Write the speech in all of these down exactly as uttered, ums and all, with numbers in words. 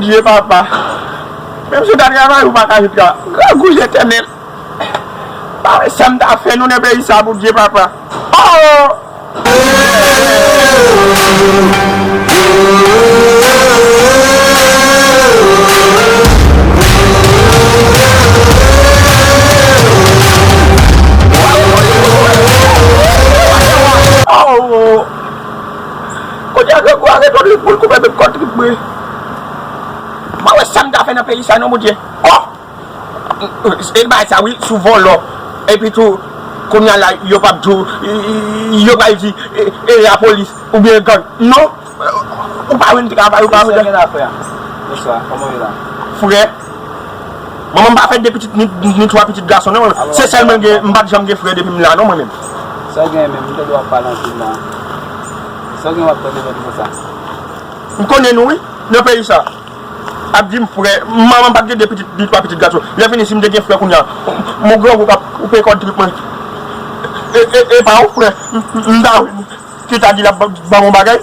Dye papa. Menm si w ta travay, ou pa ka jwenn travay. Grangou Letènèl. Pa wè sa m ta fè nou nan peyi sa, Bondye papa. Oh! Oh! Kote a grangou a retounen pou l koupe menm kò trip mwen. Mwen wè sa m ta fè nan peyi sa non, Bondye. Oh! E bagay sa wi, sou vòlò. Epi tou, kounye a la, yo p ap di w, yo pral di, e, e lapolis, oubyen gang. Non! Ou pa jwenn travay, ou pa jwenn. Bonswa, kòman w ye la? Frè, manman m pa fè de pitit, ni, ni twa pitit gason, non. Se sèl mwen gen, m pa t janm gen frè depi m la, non, mwen menm. Sa w gen menm, m tande w ap pale anpil la. Sa w gen w ap pale konsa? M konnen nou, wi, nan peyi sa. Ap di m frè, manman m pa t gen de pitit, ni twa pitit gason. Lè fini, si m te gen frè kounye a, m, m grangou k ap koupe kòd trip mwen. E, e, e pa yon frè, m, m, m ta ki ta di l ap ban, ban m yon bagay.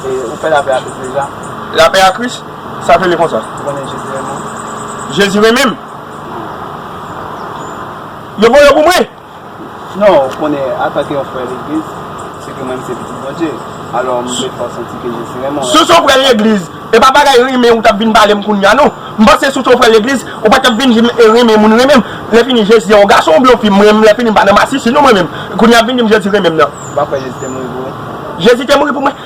E, ou fè lapè a Kris deja? Lapè a Kris? Sa k rele konsa? Ou konnen Jezi renmen w? Jezi renmen m? Yo voye w pou mwen? Non, ou konnen, antanke yon frè legliz, se ke mwen, m se pitit Bondye. Alò, m dwe fè w santi ke Jezi renmen w. Si w se yon frè legliz, e pa bagay renmen ou t ap vin pale m kounye a, non. M panse si w se yon frè legliz, ou pa t ap vin di m, e, renmen moun renmen m. Lè fini, Jezi yon gason oubyen yon fi, mwen menm, lè fini, m pa nan masisi, non, mwen menm. Kounye a, vin di m Jezi renmen m nan. Ou pa kwè Jezi te mouri pou ou? Jezi te mouri pou mwen?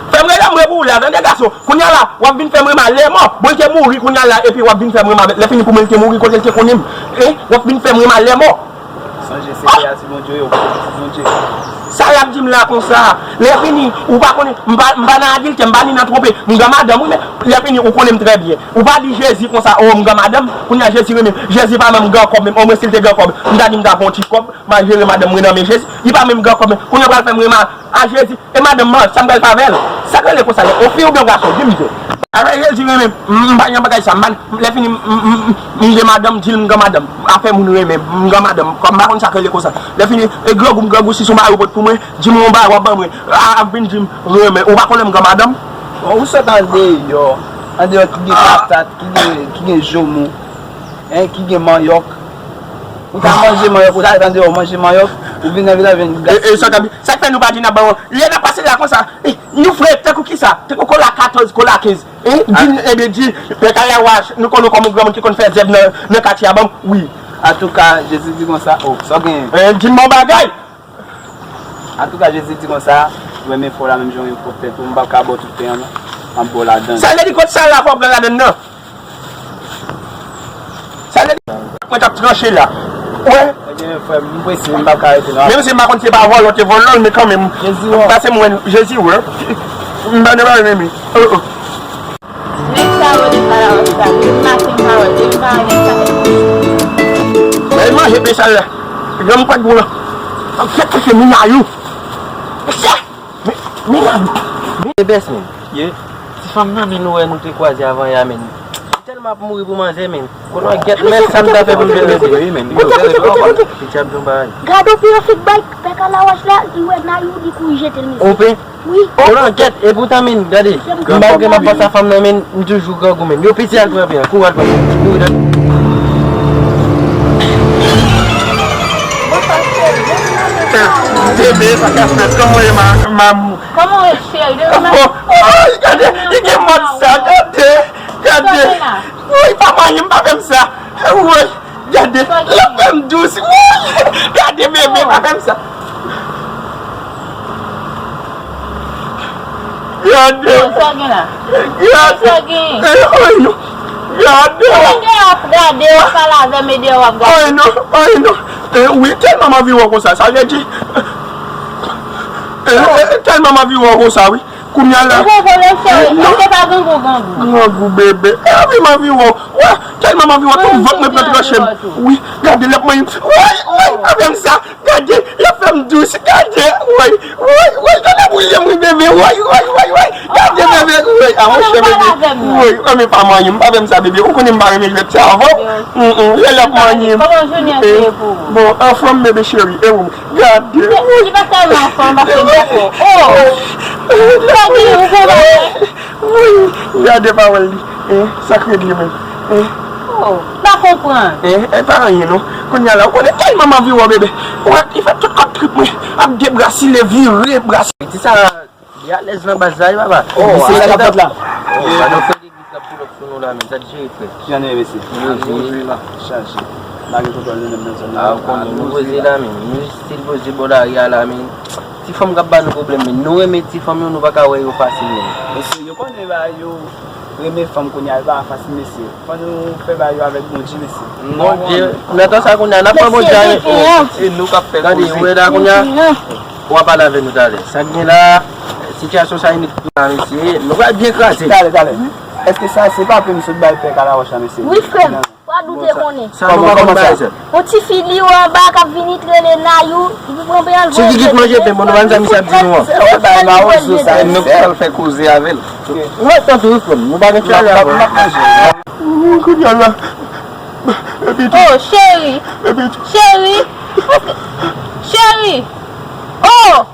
Fè m rele m re pou ou la, tande gason. Kounye a la, w ap vin fè m renmen lèmò. Bon, l te mouri kounye a la, epi w ap vin fè m renmen lè fini pou mwen, l te mouri kote l te konnen m. E, w ap vin fè m renmen lèmò. Sonje, se kreyati Bondye yo, pitit Bondye. Sa y ap di m la konsa? Lè fini, ou pa konnen, m pa, m pa nan adiltè, m pa ni nan twonpe. M gen madanm, wi, men lè fini, ou konnen m trè byen. Ou pa di Jezi konsa, o, m gen madanm, kounye a Jezi renmen m. Jezi pa menm gen kòb menm, omwen si l te gen kòb, m ta di m ta pran yon ti kòb, m al jere madanm mwen nan men Jezi. Li pa menm gen kòb menm, kounye a pral fè m renmen a Jezi. E madanm mwen, sa m pral fè avè l? Sa k rele konsa, yon fi oubyen yon gason? Di m vre. Avè Jezi renmen m, m pa gen bagay sa, m pa, lè fini, m, m, m, m gen madanm, di l m gen madanm. Afè moun renmen m, m gen madanm. Kòm m pa konn sa k rele konsa. Lè fini, e grangou m grangou, si se yon bagay ou pot pou mwen, di m yon bagay w ap ban mwen. A, ap vin di m renmen. Ou pa konnen m gen madanm? Bon, ou sot andeyò, andeyò ki gen patat, ki gen, ki gen joumou. Hein, ki gen manyòk. Ou ta manje manyòk, ou ta ret andeyò manje manyòk, ou vin nan vilaj vin gaspiye. E, e sa k ap, sa k fè nou pa di n ap ba w, lè n ap pase la konsa, e, nou fre tankou kisa, tankou kola katòz, kola kenz, hein, di n, ebyen di, pè Kayawach, nou konn ou kòm yon granmoun ki konn fè zèv nan, nan katye a, ban m, wi. Antouka, Jezi di konsa, o, sa w genyen? E, di m yon bagay. Antouka, Jezi di konsa, ou renmen frè w la menm jan w renmen pwòp tèt ou, m p ap ka ba w tout pen an non, m ap ba w ladan l. Sa vle di kot sa la fò w pran ladan l nan? Sa vle di, mwen t ap tranche la. Ou wè? Ebyen, frè m, m prese, m p ap ka rete non. Menm si m pa konn se pa vòlò te vòlò l, men kanmenm. Jezi wè. Pase m wè, Jezi wè. M pa nan bagay renmen. Oh, oh. Nèg sa yo, nèg pa la wè sa. Depi maten m pa wè, depi m pa wè nèg sa. Lè l manje pen sal la. Granm kwèk gou lan. Fèk kouche minayou. Mesye! Minayou. E bès men. Ye. Ti fanm nan men nou wè nou te kwaze avan yè a men. Li tèlman ap mouri pou manzè men. Konnen gèt men sa m ta fè pou m jwenn men. Koute, koute, koute, koute. Li t ap di yon bagay. Gade yon pil fik bay pè Kalawach la, li wè Nayou, li kouri jete l mesye. Wi. Ou nan kèt, e poutan men, gade, m pa gen m ap pase a fanm nan men, m toujou grangou men. Yo piti al pran pen an, kouri al pran pen an. Kouri, gade. Bebe, sa ka fèt, kòman w ye, ma, mamou? Kòman w ye, cheri? Oh, oh, gade, li gen mòd sa, gade, gade. Woy, pa manyen m, pa fè m sa. Woy. Gade, l ap fè m dous. Woy! Gade bebe, pa fè m sa. Gade. Sa gen la? Gade. Sa gen? Eh, oy non. Gade. Sa gen ap gade, w ap pale avè m, ede w ap gade. Oy non, oy non. Eh, wi, tèlman m anvi wè w konsa, sa vle di. Eh, eh, tèlman m anvi wè w konsa, wi. Kounye a la. Ou konprann, cheri, èske pa grangou, grangou? Grangou, bebe. E wi, m anvi wè w. Wè, tèlman m anvi wè w, tout vant mwen pran tranche m. Wi, gade, l ap manyen m. Woy, woy, pa fè m sa. Gade, l ap fè m dous. Gade, woy, woy, woy, gade boule m, wi, bebe. Woy, woy, woy, woy. Gade, bebe, woy. A, monchè, bebe. Woy, woy, men pa manyen m, pa fè m sa, bebe. Ou konnen m pa renmen jwèt sa avè w. Lè l ap manyen m. Kòman jounen an te ye pou ou? Bon, anfòm, bebe cheri, e ou? Gade. Li pa tèlman anfòm, paske m dakò. Oh! Sa gen, ou konn bagay? Wi, gade pawòl li. Eh, sa k règle menm. Eh. Oh, m pa konprann. Eh, e pa anyen non. Kounye a la, ou konnen tèlman m anvi wè w, bebe. Ou wè, li fè tout kòb trip mwen ap debrasile, vire, brase. Ti sa, li alèz nan baz la, wi, papa. Oh, se sa k ap fèt la. Oh, madan Freddy. Sa pull up sou nou la, men sa t jere, frè. Jan nou ye, mesye? Yo, jere. Chaje. Malgre kontwòl nou menm nan zòn nan. Ah, ou konnen, nou poze la, men. Nou stil poze bò lari a la, men. Ti fanm k ap ba nou pwoblèm, men. Nou renmen ti fanm yo, nou pa ka wè yo fasil, men. Mesye, yo konnen ba yo renmen fanm kounye a, yo pa fasil, mesye. Fò nou fè ba yo avèk Bondye, mesye. Bondye, nan tan sa kounye a, n ap pran Bondye a, e nou k ap fè koze. Gade, ou wè la kounye a, w a pale avè nou talè. Sa k gen la, sitiyasyon sa inik la, mesye, nou pral byen kraze. Talè, talè. Èske sa se pa pou m sot bay pè Kalawòch la, mesye? Wi, frè m. W a doute konnen. Sa nou pa konn bagay sa. Yon ti fi li yo anba k ap vini trele Nayou, li pou pran pè al voye jete. Ti Gigit manje pen, bon, nou pa konn sa misye ap di nou an. Se yon bagay mawozo sa. E nou k pral fè koze avè l. Ou wè tantou wi, frè m, nou pa gen kè avè l. M ap manje. Kounye a la. Epi tou. Oh, cheri. Epi tou. Cheri. Cheri. Oh!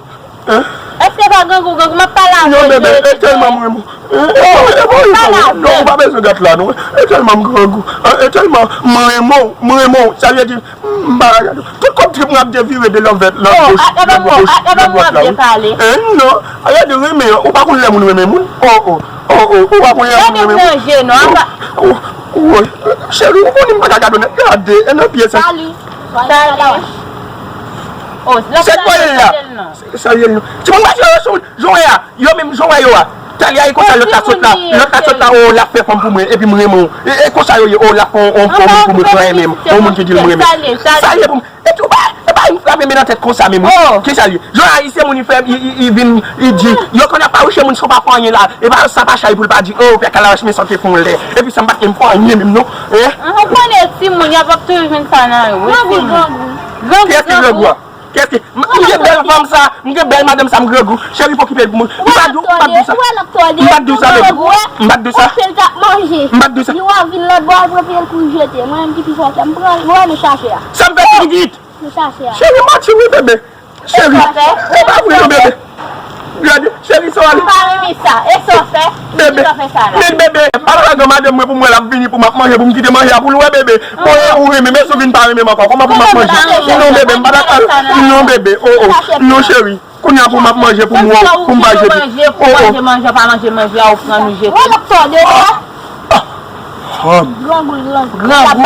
Èske pa grangou, grangou? M ap pale avè w. Non, bebe, e tèlman m renmen w. E, e, e, e, non, ou pa bezwen gate la, non. E tèlman m grangou. E, e tèlman m renmen w, m renmen w. Sa vle di, m pa ka gade w. Tout kòb trip mwen ap devire de lòvèt, lòt goch, lòt dwat la, wi. E, non. Gade, renmen an, ou pa konn lè moun renmen moun. Oh, oh, oh, oh, ou pa konn lè moun renmen moun. Oh, oh, oh, cheri, ou konnen m pa ka gade w nèt. Gade, e nan pye sa. Sali. Sali. Oh, se kwa l la? Salye l non. Timoun pa jere sou jan w wè a. Yo menm jan w wè yo a. Talè a e konsa lòt la sot la. Lòt la sot la, oh, l ap fè fanm pou mwen. Epi m renmen w. E, e konsa yo ye, oh, l ap fè on, on, on moun pou mwen, pran renmen m. On moun ki di l m renmen. Salye pou mwen. Epi ou pa, e pa yon frap renmen nan tèt konsa menm wi. Kisa l ye? Jan ayisyen moun li fè, li, li, li vin, li di, yo konn ap fawouche moun san w pa fè anyen la. E pa sa pa chay pou l pa di, oh, pè Kalawòch men sa w te fè yon lè. Epi sa m pa t menm fè anyen menm non. Hein? Ou konnen timoun, y ap toujou jwenn sa nan yo. Wi, timoun. Grangou, grangou. Kiyès ki grangou a? Kiyès ki? M, m gen bèl fanm sa, m gen bèl madanm sa, m grangou. Cheri, fò okipe l pou mwen. M pa di w, m pa di w sa. M pa di w sa, baby. M pa di w sa. M pa di w sa. Li w a vin lòt bò, al pran pye l pou l jete. Mwen menm ki pi fò kè m pran l. Ou wè nou chache a. Sa m fè, Ti Gigit? Nou chache a. Cheri, manti wi, bebe. Cheri, e pa vre non, bebe. Gade, cheri, sa w ale. M pa renmen sa. E sa w fè? Bebe. Ki w fè sa la? Men bebe, m pa ta ka gen madanm mwen pou m wè l ap vini pou m ap manje, pou m kite manje a pou l wè, bebe. Bon, e ou renmen, men si w vin pa renmen m ankò, kòman pou m ap manje? Non, bebe, m pa ta ka. Non, bebe, oh, oh. Non, cheri. Kounye a pou m ap manje, pou m wè, pou m pa jete. Oh, oh. Manje, manje, pa manje, manje a, ou pran nou jete. Wè, lòt tòde, wè. Grangou, grangou. Grangou.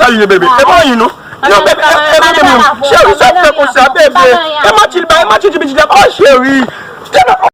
Salye, bebe. E pa anyen non. Non, bebe, e, e, bebe, non. Cheri, sa fè konsa, bebe. E manti l bay, e manti di pitit la. Oh, cheri. Tèlman.